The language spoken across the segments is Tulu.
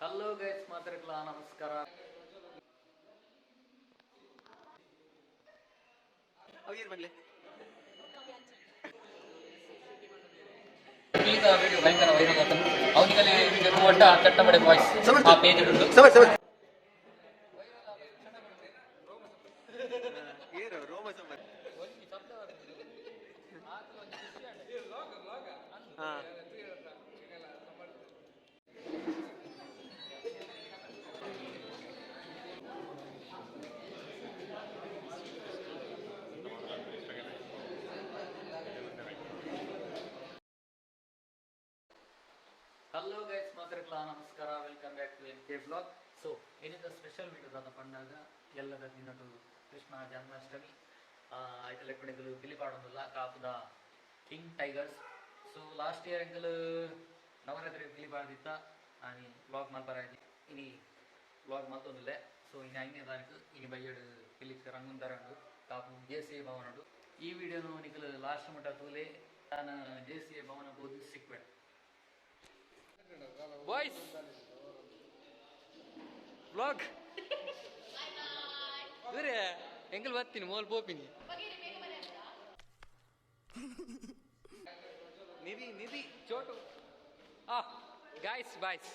ಹಲೋ ಗೈಸ್, ಮಾತಾಡ್ಲಾ ನಮಸ್ಕಾರ. ಈಗ ವಿಡಿಯೋ ಭಯಂಕರ ವೈರಲ್ ಆಗ್ತದೆ. ಅವನಿಗಲ್ಲಿ ವಿಡಿಯೋ ಒಟ್ಟ ಚಟ್ಟಬಡೆ ಬಾಯ್ಸ್ ಆ ಪೇಜ್ ಉಂಟು. ಹಲೋ ಗೈಸ್, ಮಾತಾಡ್ಲಾ ನಮಸ್ಕಾರ. Welcome back to N K blog. So ಏನಿದ ಸ್ಪೆಷಲ್ ವಿಡಿಯೋ ದಾದ ಪಂಡಾಗ ಎಲ್ಲದ ದಿನಡು ಕೃಷ್ಣ ಜನ್ಮಾಷ್ಟಮಿ ಐತಲೆ ಕೊನೆಗಳು ಪಿಲಿ ಪಾಡೊಂದುಲ್ಲ ಕಾಪುದ king tigers. So last year ಎಂಕಲ್ Navratri ಪಿಲಿ ಪಾಡ್ದಿತ್ತ ಆನಿ ಬ್ಲಾಗ್ ಮಲ್ಪರ ಇನಿ ಬ್ಲಾಗ್ ಮಲ್ತೊಂದುಲ್ಲೆ. ಸೊ ಇನಿ 5ನೇ ತಾರೀಕು ಇನಿ ಬಯ್ಯಡು ಪಿಲಿಕ್ ರಂಗುಂದರಂಡು ಕಾಪು ಜೆ ಸಿ ಎ ಭವನಡು. ಈ ವಿಡಿಯೋನು ನಿಕಲ್ ಲಾಸ್ಟ್ ಮಟ್ಟ ತೂಲೆ, ನಾನು ಜೆ ಸಿ ಎ ಭವನ ಹೋದ್ ಸಿಕ್ವೆ. ಬಾಯ್ಸ್ ಬ್ಲಾಗ್ ಇವ್ರೆ ಎಂಕಲ್ ಬರ್ತೀನಿ ಮೋಲ್ ಪೋಪಿನಿ. ನಿಧಿ ನಿಧಿ ಚೋಟು ಆ ಗಾಯ್ಸ್ ಬಾಯ್ಸ್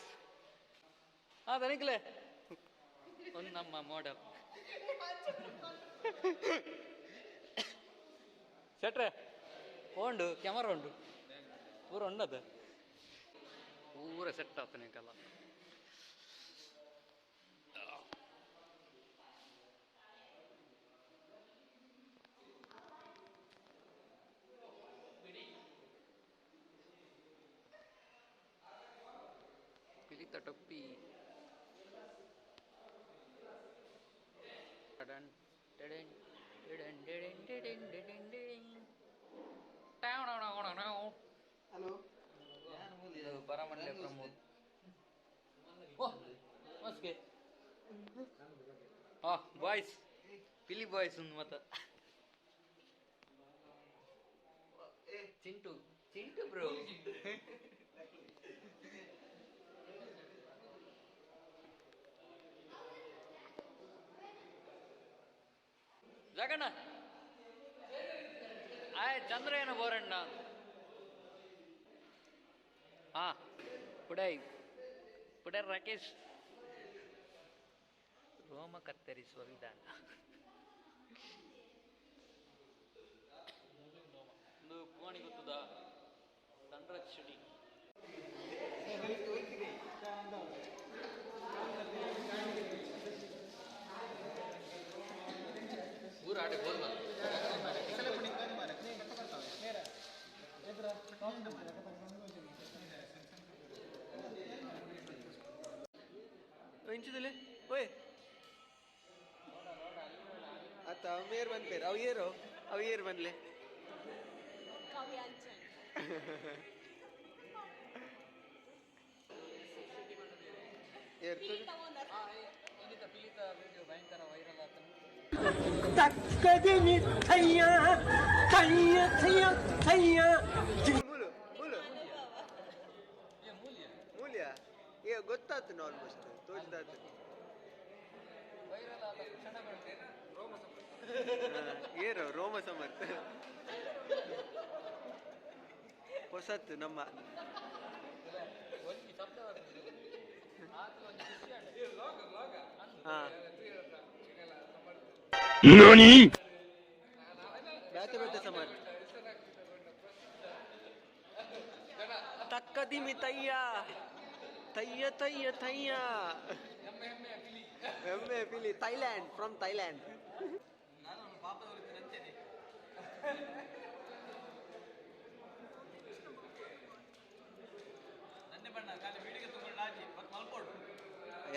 ಆ ತನಿಕ್ಲೆ ಒಂದು ನಮ್ಮ ಮಾಡೆಲ್ ಶೆಟ್ರೆ ಉಂಡು, ಕ್ಯಾಮರಾ ಉಂಡು, ಪೂರ ಉಂಡದ ಪೂರ ಸೆಟ್ ಆತನಿಕಲ್ಲ. ಪಿಲಿತ ಟೊಪ್ಪಿ ಟಡನ್ ಟಡನ್ ಟಡನ್ ಟಡನ್ ಟಡನ್ ಟಡನ್ ಟಡನ್. ಟಾವ್ ಡಾವ್ ಡಾವ್ ಡಾವ್ ಡಾವ್. ಇದು ಬರಮಂಡೆ ಪ್ರಮೋದ್. ಓ ಮಸ್ಕೆ ಆ ಬಾಯ್ಸ್ ಪಿಲಿ ಬಾಯ್ಸ್ ಒಂದು ಮತ ಚಿಂಟು ಚಿಂಟು ಬ್ರೋ ಜಗಣ್ಣ ಆಯ್ ಚಂದ್ರಯ್ಯನ ಬೋರಣ್ಣ. ಹಾ ಪುಡೈ ಪುಡ ರಾಕೇಶ್ ರೋಮ ಕತ್ತರಿಸುವ ವಿಧಾನ. ಒಂದು ಕೋಣಿ ಗೊತ್ತದ ಧನರಾಜ್ ಶೆಟ್ಟಿ. ಊರು ಆಡೆ ಬೋಲ್ಬಲ್ಲ. ಇಂಚುದಿಲ್ಲ ಓಯ್ ಅತ್ತ ಅವ್ ಮೇರ್ ಬಂದ್ಪೇರು ಅವ್ ಏರೋ ಅವ್ ಏರ್ ಬನ್ಲೆ. ಏರ್ ಪಿಲಿತ ವಿಡಿಯೋ ಭಯಂಕರ ವೈರಲ್ ಆಗ್ತಾನೆ. ತಕ್ಕದಿನಿ ಥಯ್ಯ ಥಯ್ಯ ಥಯ್ಯ ಥಯ್ಯ. ಮೂಲು ಮೂಲು ಮೂಲ್ಯ ಏ ಗೊತ್ತಾತು ಆಲ್ಮೋಸ್ಟ್ ತೋಜಿದಾತು. ವೈರಲ್ ಆದ ಕ್ಷಣಗಳು. ಏರೋ ರೋಮ ಸಮರ್ಥ ಹೊಸತ್ತು ನಮ್ಮ. ಒಂಜಿ ಶಬ್ದ ಬರ್ತದೆ. ಆತು ಒಂಜಿ ಖುಷಿ ಆಂಡ್. ಹಾ 何 ಬ್ಯಾತೆ ಬೇತೆ ಸಮರ್ಥ ತಕ್ಕದಿಮಿ ತಯ್ಯ ತಯ್ಯ ತಯ್ಯ ತಯ್ಯ ಹೆಮ್ಮೆ ಪಿಲಿ ಥೈಲ್ಯಾಂಡ್ ಫ್ರಮ್ ಥೈಲ್ಯಾಂಡ್.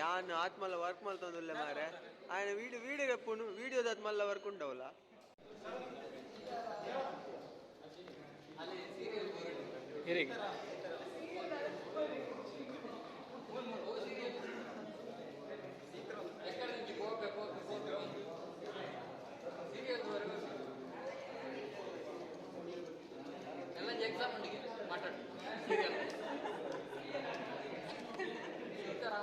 ಯಾನ್ ಆತ್ಮಲ್ಲ ವರ್ಕ್ ಮಲ್ತೊಂದುಲ್ಲೆ ಮಾರೆ ಆಯನ ವೀಡಿಯೋ ವೀಡಿಯೋ ಎಪ್ಪುನು ವೀಡಿಯೋದ ಆತ್ಮಲ್ಲ ವರ್ಕ್ ಉಂಡವಲ್ಲ. ಹಿರಿಗೆ ಎಲ್ಲ ಎಕ್ಸಾಮ್ ಉಂಡಿಗೆ ಮಾತಾಡು. ಸೀರಿಯಲ್ ಸೀತಾರಾಮ.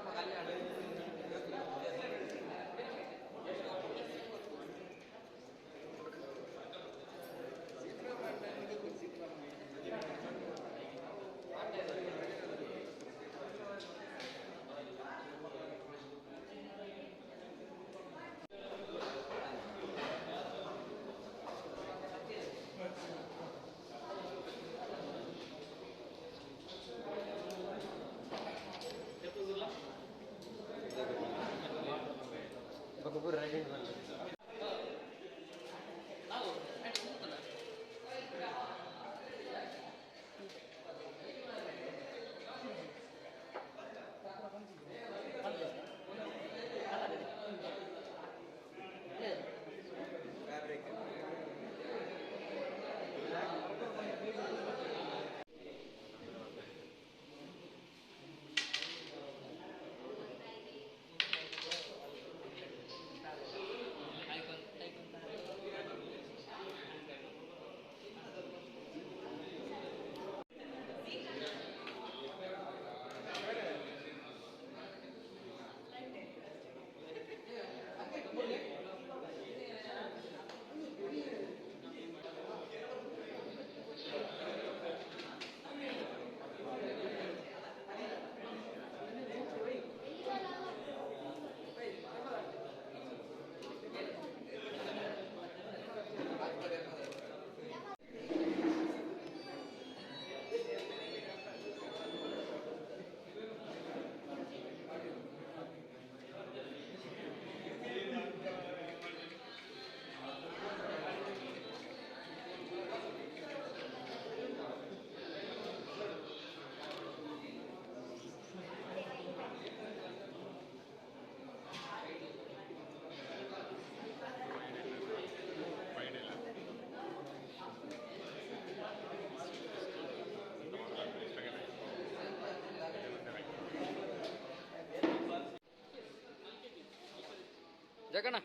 ಜಗಣ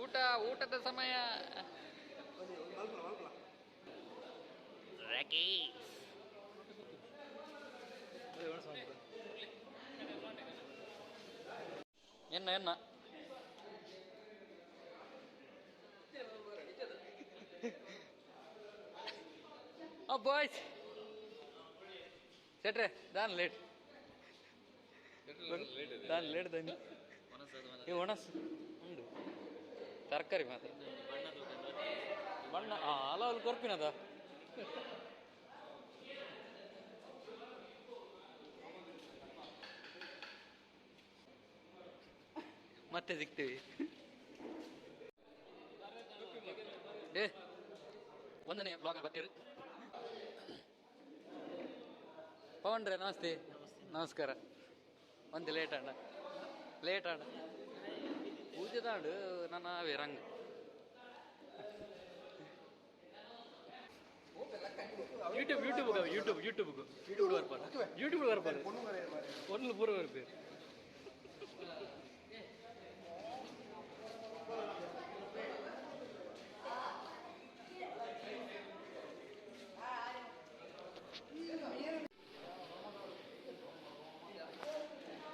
ಊಟ ಊಟದ ಸಮಯ. ಎನ್ನ ಎನ್ನ ಬಾಯ್ಸ್ ಸೆಟ್ರೆ ದಾನ್ ಲೇಟ್ ದಾನ್ ಲೇಟ್ ದಾನಿ ಈ ಒಣಸು ಉಂಡು ತರಕಾರಿ ಮಾತ್ರ ಬಣ್ಣ ಅಲ ಅಲ್ಲಿ ಕೊರ್ಪಿನದ ಮತ್ತೆ ಸಿಗ್ತೀವಿ. ಏ ಒಂದನೇ ಬ್ಲಾಗ್ ಬರ್ತೀರಿ ಪವನ್ರೆ. ನಮಸ್ತೆ. ನಮಸ್ಕಾರ. ಒಂದು ಲೇಟ್ ಅಣ್ಣ, ಲೇಟ್ ಅಣ್ಣ. ಪೂಜೆ ದಾಂಡು ನನ್ನ ಅವೇ ರಂಗ್. YouTube YouTube YouTube YouTube YouTube ಬರ್ಪಾರ, ಯೂಟ್ಯೂಬ್ ಬರ್ಪಾರ, ಒಂದು ಪೂರ ಬರ್ಪೇರು.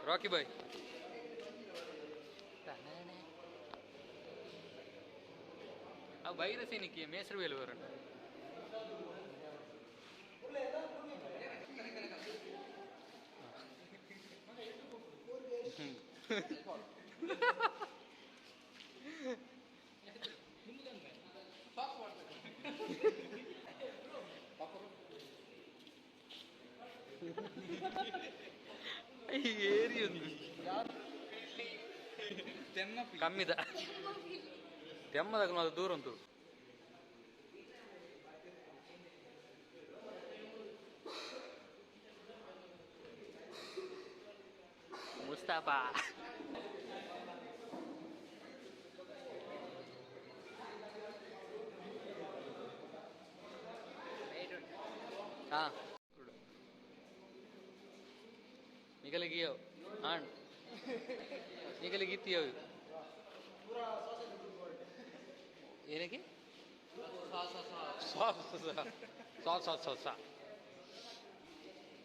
ರಾಕಿ ಬಾಯ್ ಆ ವೈರಸ್ ಏನಕ್ಕೆ ಮೇಸರು ವೇಲು ಬರೋಣ. ಕಮ್ಮಿದ ತೆಮ್ಮದಾಗ ಅದು ದೂರ ಉಂಟು. ಮುಸ್ತಾಫಾ ಹಾ ನಿಗಲಿಗಿಯೋ ಆಣ್ ನಿಗಲಿಗಿತ್ತಿಯೋ ಏನಕ್ಕೆ? ಸ್ವಾ ಸ್ವಾ ಸ್ವಾ ಸ್ವಾ ಸ್ವಾ.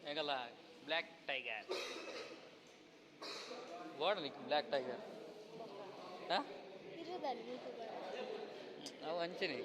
ಎಂಗಲ್ಲ black tiger board black tiger ಹಾಂ ಅವು ಅಂಚನೆ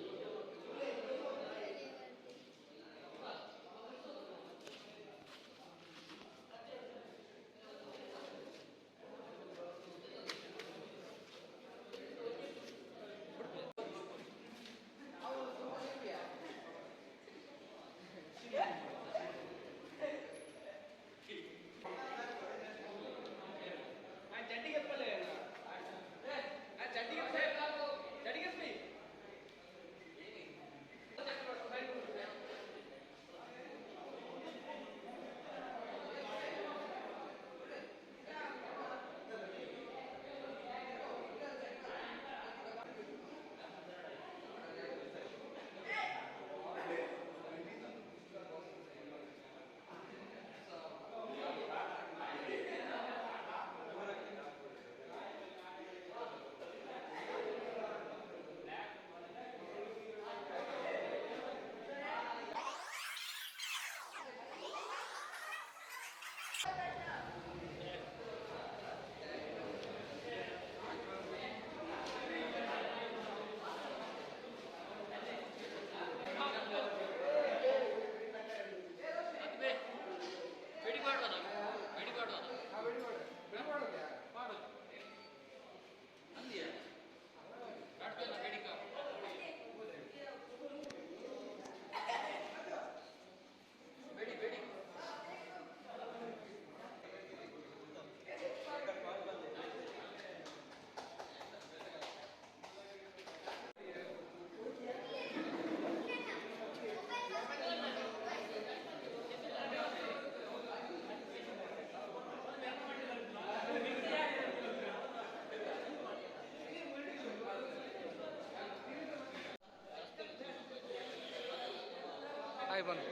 ಹಾಯ್ ಬನ್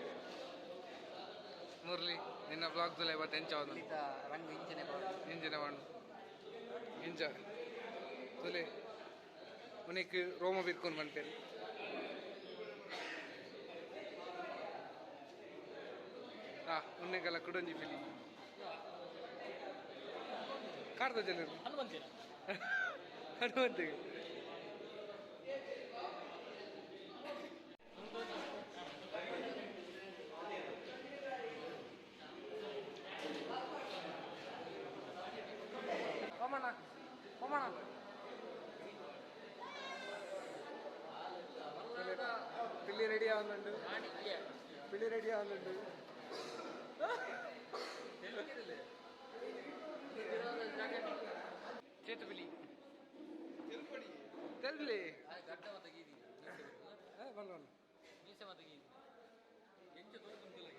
ಮುರಳಿ ನಿನ್ನ ಬ್ಲಾಗ್ ದುಲೈ ಬತ್ತೆ ಎಂಚ ಅವನು ರಂಗ್ ಇಂಚನೆ ಇಂಜಿನ ಬಣ್ಣು ಇಂಚ ತುಲೆ ಉನಿಕ್ ರೋಮ ಬಿರ್ಕೊಂಡು ಬಂತೇನೆ ಆ ಉನ್ನೆಗೆಲ್ಲ ಕುಡೊಂಜಿ ಫಿಲಿ ಕಾರ್ದ ಜನ ಹನುಮಂತಿನ ಹನುಮಂತಿಗೆ ಹೋಮಣ್ಣ ಹೋಮಣ್ಣ ಪಿಲ್ಲಿ ರೆಡಿ ಆവുന്നുണ്ട് ಪಿಲ್ಲಿ ರೆಡಿ ಆവുന്നുണ്ട് ಚೇತು ಪಿಲಿ ತೆಲ್ಲಿ ಗಡ್ಡ ಮತ್ತೆ ಗೀದಿ ಬಲ್ಲ ಬಲ್ಲ ಮೀಸೆ ಮತ್ತೆ ಗೀದಿ ಎಂಚ ತೋರ್ಪುಂತಿಲ್ಲ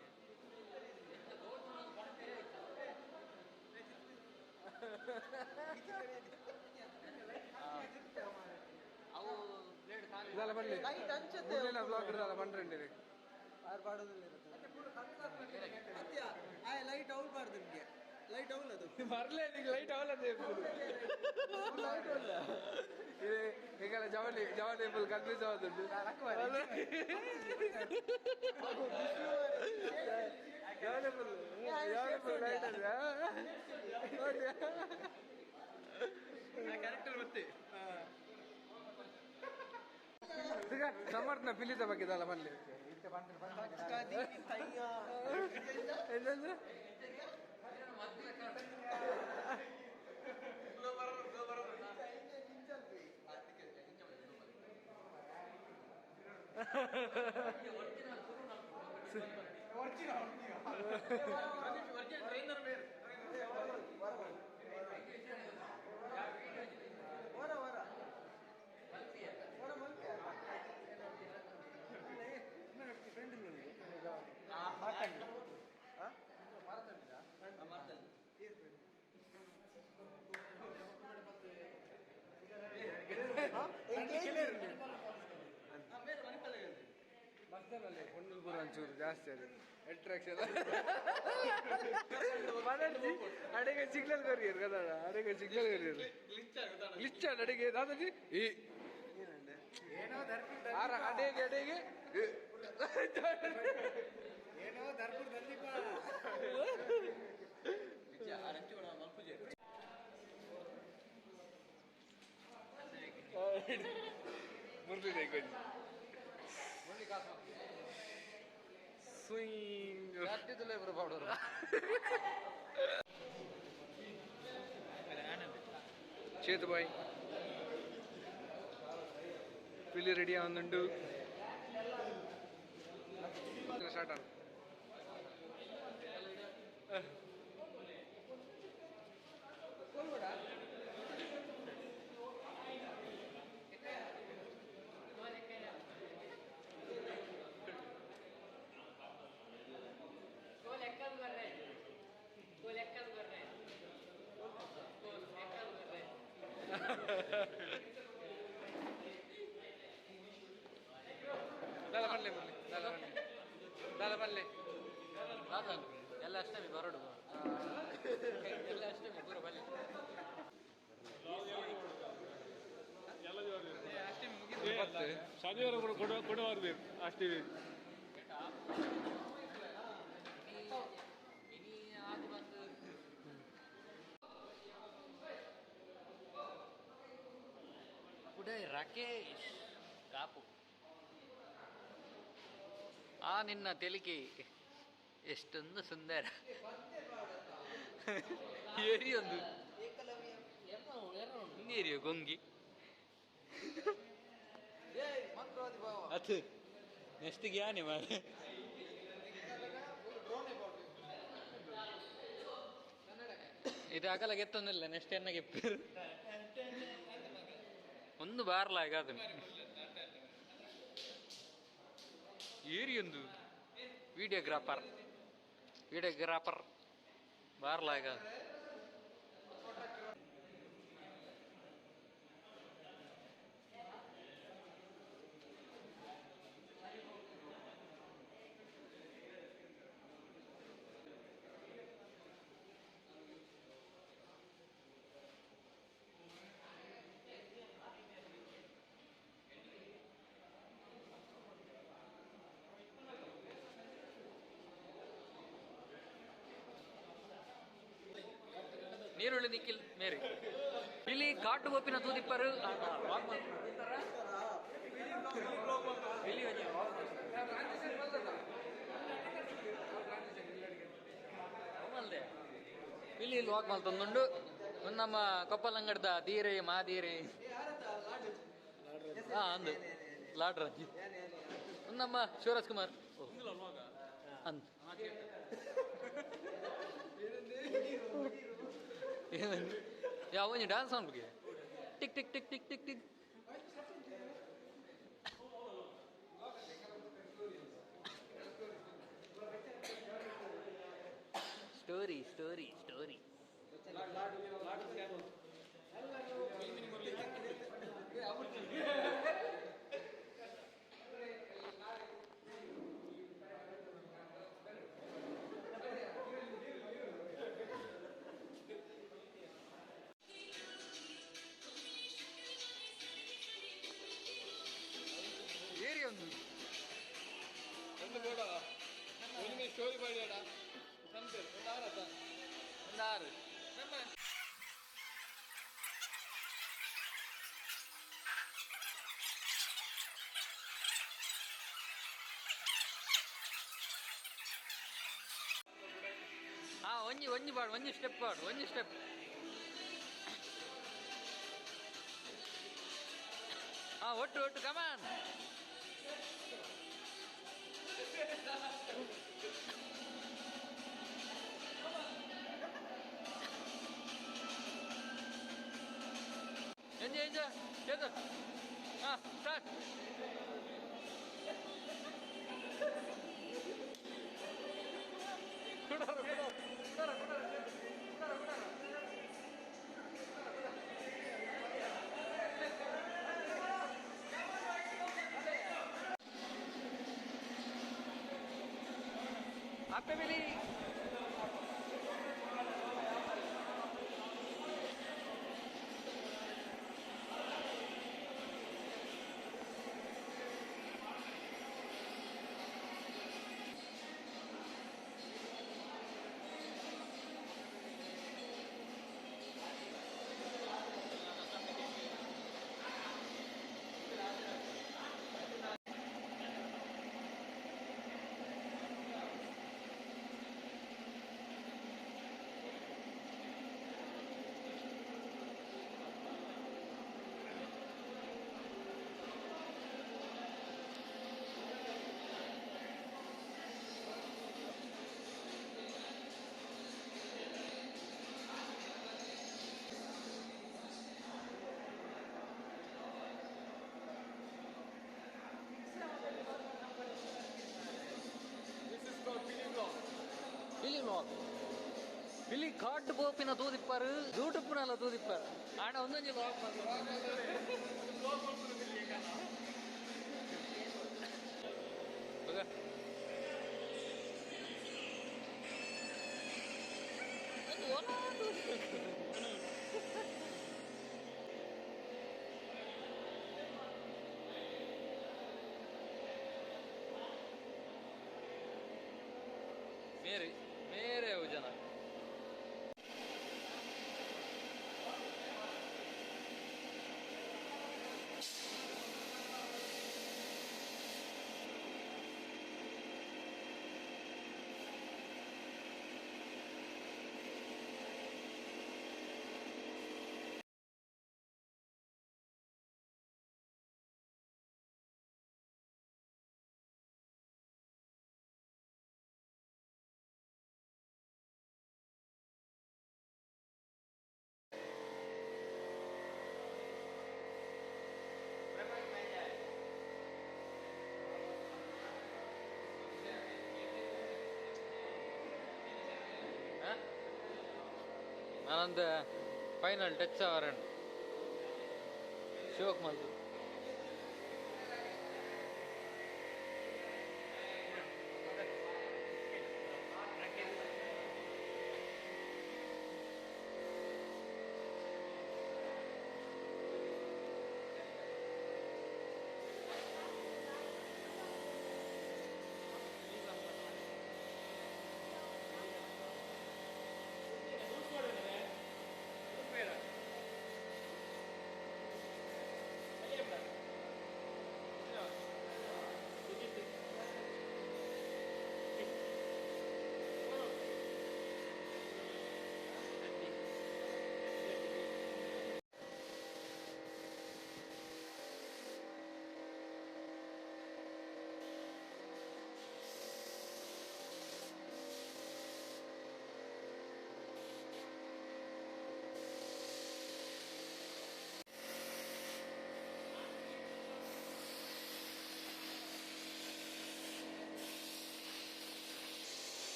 ಅವು ಬ್ಲೇಡ್ ಖಾಲಿ ಇದೆಲ್ಲ ಬನ್ನಿ ಮುರಳಿನ ಬ್ಲಾಗ್ ಇಡಲ್ಲ ಬಂಡ್ರಂಡಿ ಲೈಟ್ ಔಲ್ ಬಾರ್ದು ನಿಮಗೆ ಲೈಟ್ ಔಲ್ ಅದು ಬರ್ಲೇ ನಿಂಗೆ ಲೈಟ್ ಅವಲ್ಲ ಇದು ಈಗೆಲ್ಲ ಜವಳಿ ಜವಳಿ ಫುಲ್ ಕನ್ಫ್ಯೂಸ್ ಆಗುದುಂಟು ಜವಳಿ ಫುಲ್ ಜವಳಿ ಫುಲ್ ಲೈಟ್ ಅಲ್ಲ ಸಮರ್ಥನ ಪಿಲಿತ ಬಗ್ಗೆ ಇದಲ್ಲ ಬನ್ನಿ ಎಂತಂದ್ರೆ ಹೊನ್ನಲ್ಪುರ ಒಂಚೂರು ಜಾಸ್ತಿ ಅದು ಅಟ್ರಾಕ್ಷನ್ ಮನರ್ಜಿ ಅಡಿಗೆ ಸಿಗ್ನಲ್ ಕೊರಿಯರ್ ಕದಡ ಅಡಿಗೆ ಸಿಗ್ನಲ್ ಕೊರಿಯರ್ ಗ್ಲಿಚ್ ಅಡಿಗೆ ದಾದಾಜಿ ಈ ಆರ ಅಡಿಗೆ ಅಡಿಗೆ ಈ. ಮುರಳಿ ಕೊಂಚ ಸ್ವಿಂಗ್ ಚೇತು ಬಾಯ್ ಪಿಲಿ ರೆಡಿ ಆವೊಂದುಂಡು ಸ್ಟಾರ್ಟ್ ಆನ್ ದಾದ ಪನ್ಲೆ ಮುರಳಿ ದಾದ ಪನ್ಲೆ ದಾದ ಪನ್ಲೆ ಎಲ್ಲ ಅಷ್ಟಮಿ ಬರೋಡು ಎಲ್ಲ ಅಷ್ಟಮಿ ಪೂರ ಬಲ್ಲಿ. ಶನಿವಾರ ಕೂಡ ಕೊಡುವ ಕೊಡಬಾರ್ದು ಅಷ್ಟೇ. ಇನಿ ಆದಿ ಬಂದು ಉದಯ್ ರಾಕೇಶ್ ಕಾಪು. ಆ ನಿನ್ನ ತೆಲಿಕೆ ಎಷ್ಟೊಂದು ಸುಂದರ. ಏರಿಯೊಂದು ಏರಿಯೋ ಗೊಂಗಿ ಅದು ನೆಕ್ಸ್ಟ್ ಜ್ಞಾನಿ ಮಾರೆ. ಇದು ಅಗಲ ಗೆತ್ತೊಂದಿಲ್ಲ, ನೆಕ್ಸ್ಟ್ ಎನ್ನ ಗೆಪ್ಪೇರು ಒಂದು ಬಾರ್ಲ ಅದು ಏರಿಯೊಂದು ವಿಡಿಯೋಗ್ರಾಫರ್ ವಿಡಿಯೋಗ್ರಾಫರ್ ಬಾರ್ಲ ಆಗ. ನೀರುಳ್ಳಿ ನಿಖಿಲ್ ಮೇರಿ ಇಲ್ಲಿ ಕಾಟು ಗೋಪಿನ ತೂದಿಪ್ಪರು. ಇಲ್ಲಿ ಇಲ್ಲಿ ವಾಕ್ ಮಲ್ತೊಂದುಂಡು. ನಮ್ಮ ಕೊಪ್ಪಲಂಗಡ್ದ ಧೀರೆ ಮಾಧೀರೆ ಹಾ ಅಂದು ಲಾಡ್ರಾಜ್ ನಮ್ಮ ಶಿವರಾಜ್ ಕುಮಾರ್ ಅಂದ್ ಯಾವ ಒಂಜಿ dance ಅನ್ಬಿಗೆ tick tick tick tick tick tick. Story story story. Area ಒಂದು ಒಂದು ಬೇಡ ಒಂದೇ ಸ್ಟೋರಿ ಬೇಡ ಒಂದು ಆರತ್ತ. ಒಂದು ಆರು. ಹಾ ಒಂಜಿ ಒಂಜಿ ಪಾಡು, ಒಂಜಿ ಸ್ಟೆಪ್ ಪಾಡು, ಒಂಜಿ ಸ್ಟೆಪ್. ಹಾ ಒಟ್ಟು ಒಟ್ಟು ಕಮಾನ್. ಎಂಜ ಎಂಜ ಚೇತು. ಹಾ ಸ್ಟಾರ್ಟ್. ಅಪ್ಪೆ ಬಿಲಿ. ವ್ಲಾಗ್. ಪಿಲಿ ಕಾಟ್ ಪೋಪಿನ ತೂದಿಪ್ಪರು, ಜೂಟುಪ್ಪುನಲ ತೂದಿಪ್ಪರು. ಆಂಡ ಒಂದೊಂಜಿ ವ್ಲಾಗ್. ಮೇರೆ ಮೇರೆ ಅವು ಜನ. ನಾನೊಂದು ಫೈನಲ್ ಟಚ್ ಅವರನ್ನು ಶಿವಕ್ ಮಲ್ತು.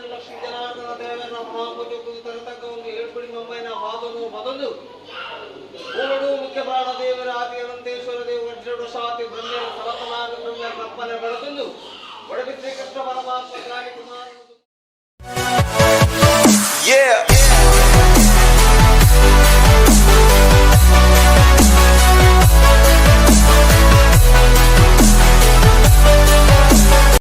ಲಕ್ಷ್ಮೀ ಜನಾರ್ದನ ದೇವರ ಮಹಾಪೂಜೆಗೂ ತರತಕ್ಕ ಒಂದು ಏಳ್ಪಡಿ ಮುಂಬೈನ ವಾದನು ಬದಲು ಮೂರಡು ಮುಖ್ಯ ಪ್ರಾಣ ದೇವರ ಆದಿ ಅನಂತೇಶ್ವರ ದೇವ ವಜ್ರಡು ಶಾತಿ ಬ್ರಹ್ಮರ ಸರತನಾಗ ಬ್ರಹ್ಮರ ರಪ್ಪನೆ ಬೆಳೆದೊಂದು ಒಡಗಿ ಶ್ರೀಕೃಷ್ಣ ಪರಮಾತ್ಮ ತ್ರಾಗಿ